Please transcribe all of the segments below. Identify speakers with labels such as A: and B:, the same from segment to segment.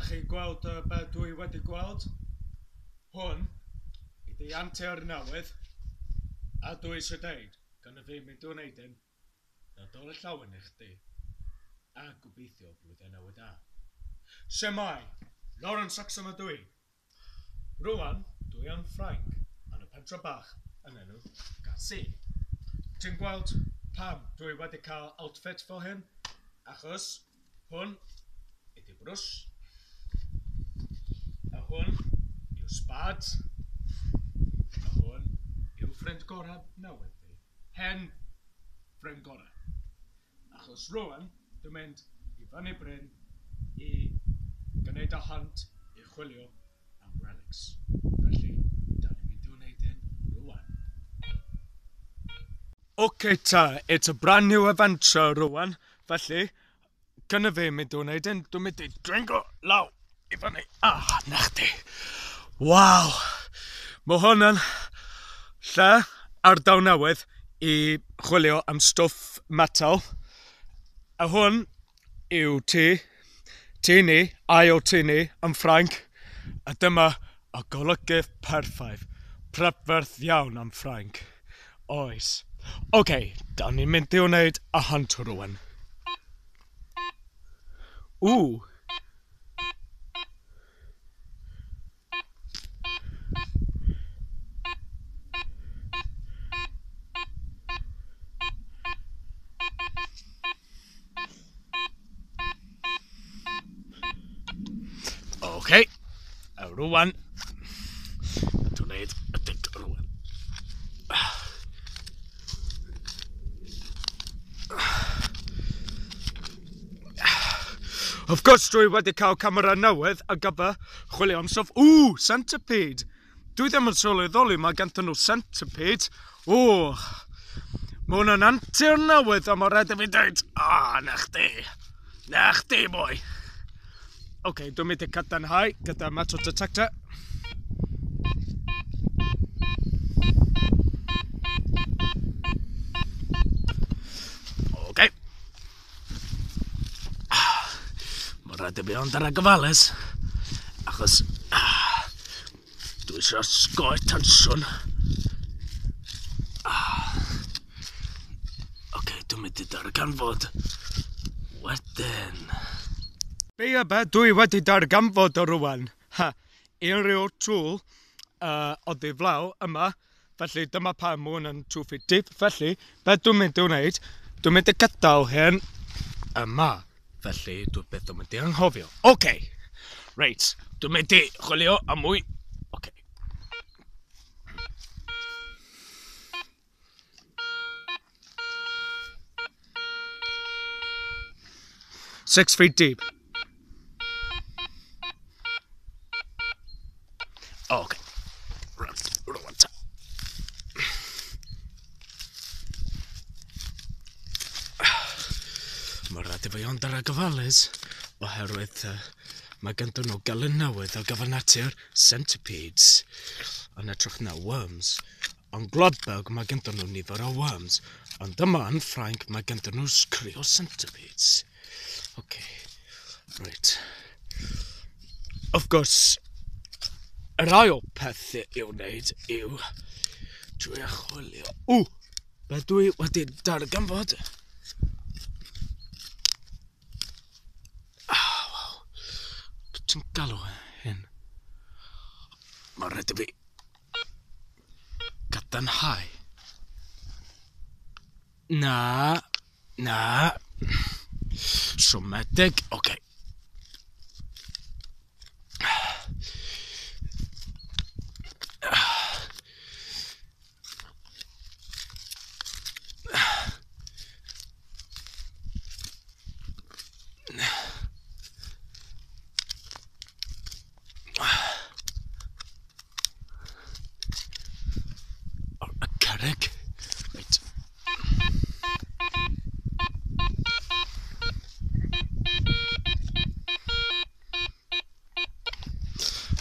A: chi'n gweld be dwi wedi gweld? Hwn ydi antur newydd, a dwi eisiau deud, gan y fi mynd i wneud hyn, Nadolig Llawen i chdi, a gobeithio blwyddyn newydd dda. Shwmae, Lawrence Saxon ydw i. Rwan, dwi yn Ffrainc, yn y pentre bach yn enw Garcy. Ti'n gweld pam dwi wedi cael outfit fel hyn? Achos hwn ydy brwsh, a hwn yw spad, a hwn yw ffrind gorau newydd fi. Hen ffrind gorau. Achos rwan, dwi'n mynd i fyny bryn i gwneud y hunt i chwilio am relics. Felly, da ni'n mynd i wneud hyn rwan. Ok ta, it's a brand new adventure rwan. Felly, gynna fi mynd i wneud hyn, dwi'n mynd i dringo law i fyny. Ah, na chdi. Waw! Mae hwn yn lle ardal newydd i chwilio am stwff metal. A hwn yw tŷ, tŷ ni, ail tŷ ni yn Ffrainc. A dyma y golygydd perffaith, prydferth iawn am Ffrainc. Oes. Ok, da ni'n mynd i wneud y hunt rwan. Ww! Ok, a rwan, dwi'n gwneud y dig rwan. Of course, dwi wedi cael camera newydd ar gyfer chwilio am stwff. Ww, centipede! Dwi ddim yn sylweddoli mae ganddyn nhw centipede. Ww, mae hwn yn antur newydd a mae rhaid i fi dweud, ah, na chdi. Na chdi, boi. Ok, dwi'n mynd i cadarnhau gyda metal detector. Ok. Mae rhaid i fi ond ar y gofalus, achos dwi eisiau osgoi tensiwn. Ok, dwi'n mynd i darganfod wedyn. Be a be dwi wedi darganfod o rwan? Ha, unrhyw tool oddi flaw yma. Felly dyma pam mae hwn yn 2 feet deep. Felly, be dwi'n mynd i wneud, dwi'n mynd i gadael hyn yma. Felly, dwi beth dwi'n mynd i anghofio. Ok, reit, dwi'n mynd i chwilio am mwy. Ok. 6 feet deep. Ok. Rwan ta. Mae rhaid i fi ond ar y gofalus oherwydd mae ganddyn nhw gelyn newydd ar gyfer natur, centipedes, yn edrych na worms. Ond Gwladberg mae ganddyn nhw nifer o worms, ond yma yn Ffrainc mae ganddyn nhw criw o centipedes. Ok, reit. Of course, yr ail peth i'w wneud yw dwi chwilio. Ww! Be dwi wedi darganfod? Ah, waw. Be ti'n galw hyn? Mae rhaid i fi gadarnhau. Na, na. Siomedig, oce. Okay. Y cerrig. Reit.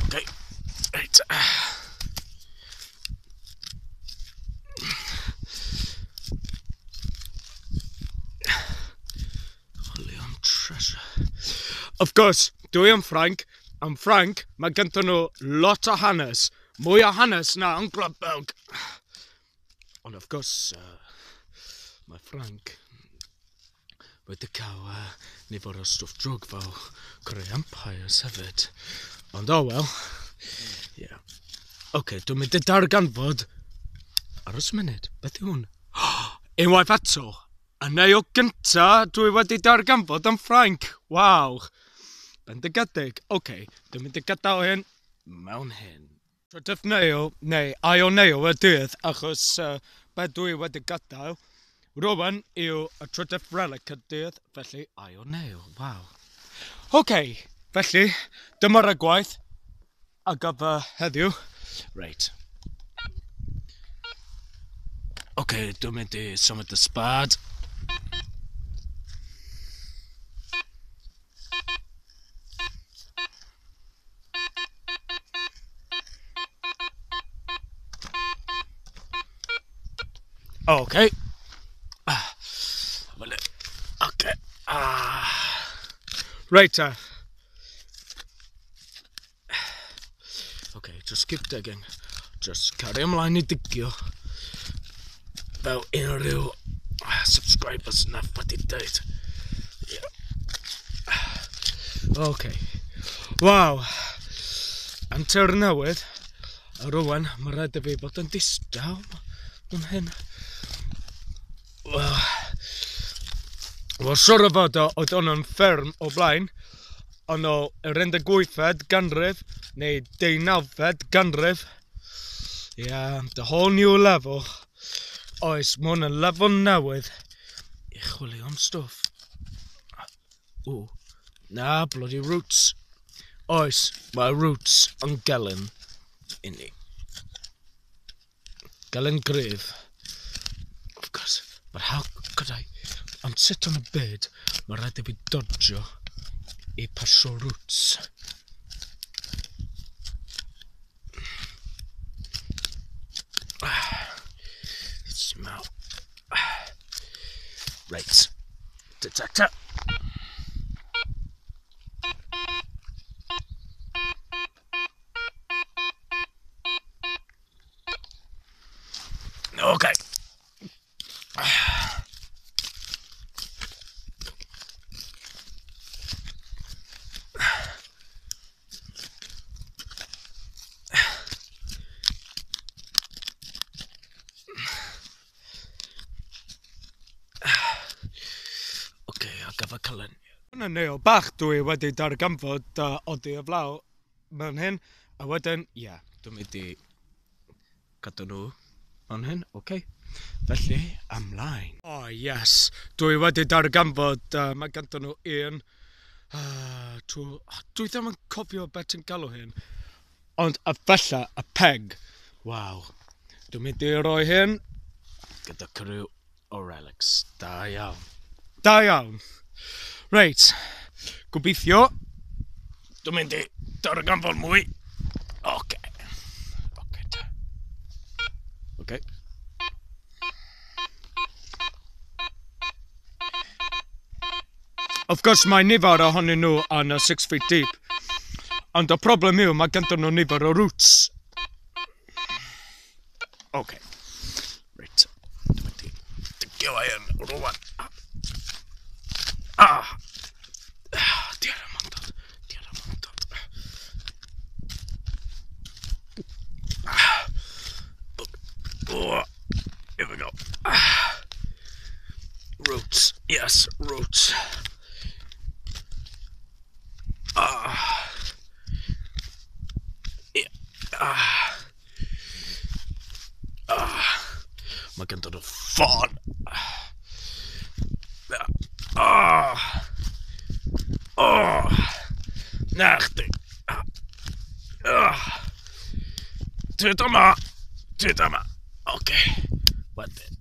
A: Okay. Reit. Chwilio am treasure. Of course, dwi yn Ffrainc. Yn Ffrainc, mae ganddyn nhw lot o hanes. Mwy o hanes na yn Gwlad Belg. Ond of course, mae Ffrainc wedi cael nifer o stwff drwg fel creu empires hefyd. Ond oh well. Yeah. OK, dwi'n mynd i darganfod. Aros munud, beth yw hwn? Unwaith eto, y nail gynta dwi wedi darganfod yn Ffrainc. Waw. Bendigedig. OK, dwi'n mynd i gadael hyn mewn hyn. Trydydd nail, neu ail nail y dydd, achos be dwi wedi gadael rwan yw y trydydd relic y dydd, felly ail nail, waw. OK, felly dyma'r y gwaith ar gyfer heddiw. Reit. OK, dwi'n mynd i symud y spade. Okay. Okay. Right. Okay, just keep digging. Just carry ymlaen i digio. Fel unrhyw subscribers na wedi dweud. Yeah. Okay. Waw. Antur newydd. A rwan, mae rhaid i fi bod yn distaw yn hyn. Wel, siwr o fod oedd hwn yn fferm o blaen, ond o yr 18fed ganrif neu 19fed ganrif. Yeah, the whole new level. Oes, mae hwn yn lefel newydd i chwilio am stwff. Ww, na, bloody roots. Oes, mae roots yn gelyn i ni. Gelyn gryf. Of course, but how could I? Ond sut yn y byd mae rhaid i fi dodgio i pasio roots? Smell. Right. Detector. Okay. Okay, a gaf y cylen. Yn y nail bach dwi wedi darganfod oddi y flaw mewn hyn, a wedyn, ie, yeah, dwi'n mynd i gadw nhw mewn hyn, oce. Okay. Felly, ymlaen. Oh yes, dwi wedi darganfod, mae ganddyn nhw un, dwi ddim yn cofio beth ti'n galw hyn, ond y fella, y peg. Waw. Dwi'n mynd i roi hyn gyda criw o relics. Da iawn. Da iawn. Reit, gobeithio, dwi'n mynd i darganfod mwy. Oce. Oce ta. Oce. Of course, mae nifer ohonyn nhw yn y 6 feet deep. Ond y problem yw, mae ganddyn nhw nifer o roots. Oce. Reit. Dwi'n mynd i digio hyn rwan. Ah! Diar am dod. Diar am dod. Oh, here we go. Roots. Yes, roots. Ah. Yeah. Ah. Ah. Mae gen nhw ffon. Ah. Oh. Na chdi. Ah. Tyd yma. Tyd yma. Okay. Wedyn.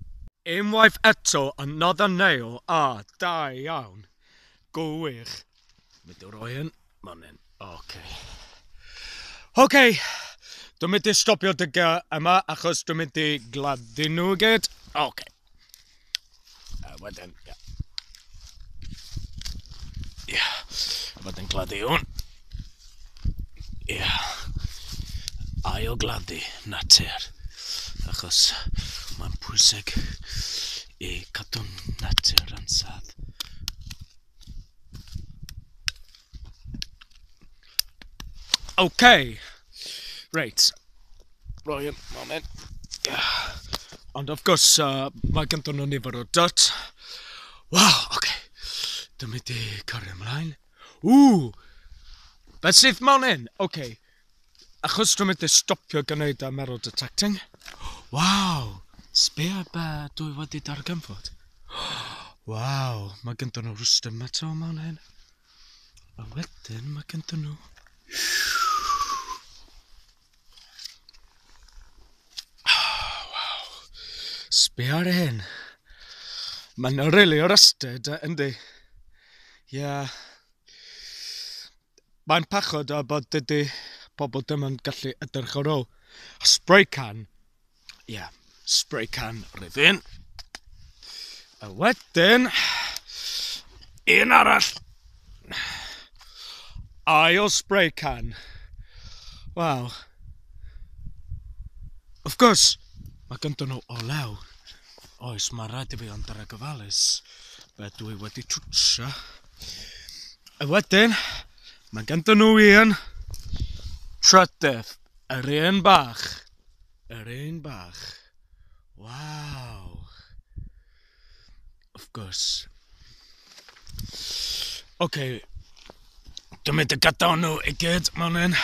A: Unwaith eto, another nail. Ah, da iawn. Gwych. Mynd i roi hyn. Man hyn. Okay. Okay. Dwi'n mynd i stopio digio yma achos dwi'n mynd i gladdu nhw i gyd. Okay. A wedyn, ia. Ia. A wedyn gladdu hwn. Ie. Yeah. Ailgladdu natur. Achos mae'n pwysig i cadw natur yn saff. OK. Reit. Ryan, moment. Yeah. Ond of course, mae ganddyn nhw nifer o dirt. Wow, oce. Okay. Dwi'n mynd i cario ymlaen. Ww! Beth sydd mewn hyn? Oce. Okay. Achos dwi'n mynd i stopio gwneud y metal detecting. Waw! Sbia be dwi wedi darganfod. Waw, mae ganddyn nhw rusted metal mewn hyn. A wedyn mae ganddyn nhw... Oh, waw. Sbia ar hyn. Mae'n really rusted, yndi? Ie. Yeah. Mae'n pechod a bod dydy pobl ddim yn gallu edrych ar ôl. A spray can. Ie, yeah, spray can rhif un. A wedyn, un arall. Ail spray can. Waw. Of course, mae ganddyn nhw olew. Oes, mae rhaid i fi ond ar y gofalus. Be dwi wedi twtsio. A wedyn, mae ganddyn nhw un trydydd. Yr un bach. Yr un bach. Waw. Of course. OK. Dwi'n mynd i gadael nhw i gyd mewn un.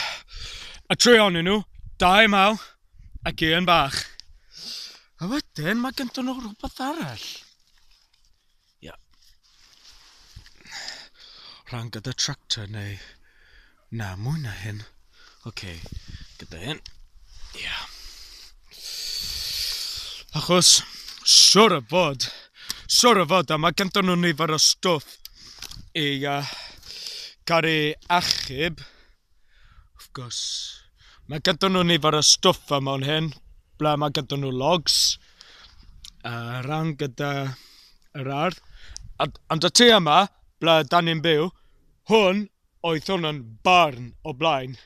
A: A tri ohonyn nhw, dau mawr ac un bach. A wedyn mae ganddyn nhw rhywbeth arall. Ia. Rhan gyda tractor neu... Na, mwy na hyn. OK, gyda hyn. Ia. Achos, siwr o fod, siwr o fod, a mae ganddyn nhw nifer o stwff i cael ei achub. Of course, mae ganddyn nhw nifer o stwff yma mewn hyn, ble mae ganddyn nhw logs, rhan gyda yr ardd. Ond y tŷ yma, ble da ni'n byw, hwn oedd hwn yn barn o blaen.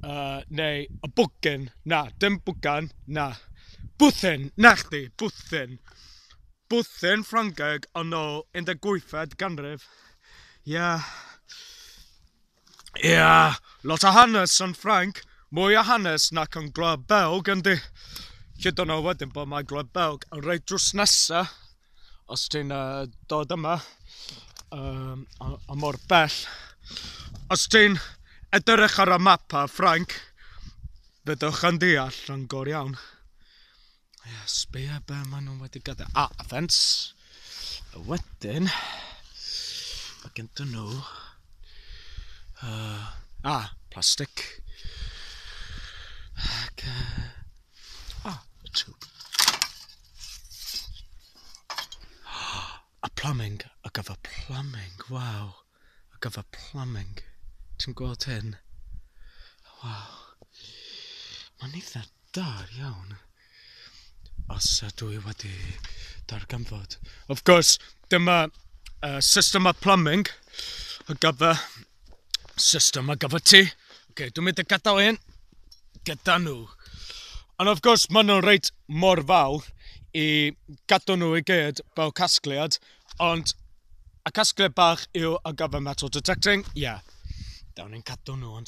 A: Neu y bwgan, na, dim bwgan, na. Bwthyn, na chdi, bwthyn. Bwthyn Ffrangeg yn ôl 18fed ganrif. Ie. Yeah. Ie, yeah, lot o hanes yn Ffrainc, mwy o hanes nac yn Gwlad Belg, yndi. Hyd yn oed wedyn bod mae Gwlad Belg yn reit drws nesa, os ti'n dod yma, a mor bell. Os ti'n edrych ar y map a Ffrainc, fyddwch yn deall yn gor iawn. Ie, yeah, sbia be maen nhw wedi gadael. A, a fence. A wedyn, mae ganddyn nhw... Plastic. Ac, y tube. A plumbing, ar gyfer plumbing, waw. Ar gyfer plumbing. Ti'n gweld hyn? Waw. Mae'n eitha da iawn. Os ydw i wedi darganfod. Of course, dyma system o plumbing ar gyfer system ar gyfer ti. Okay, dwi'n mynd i gadael hyn gyda nhw. And of course, maen nhw'n reit mor fawr i gadw nhw i gyd fel casgliad, ond y casgliad bach yw ar gyfer metal detecting, ie. Yeah. Dawn ni'n cadw nhw, ond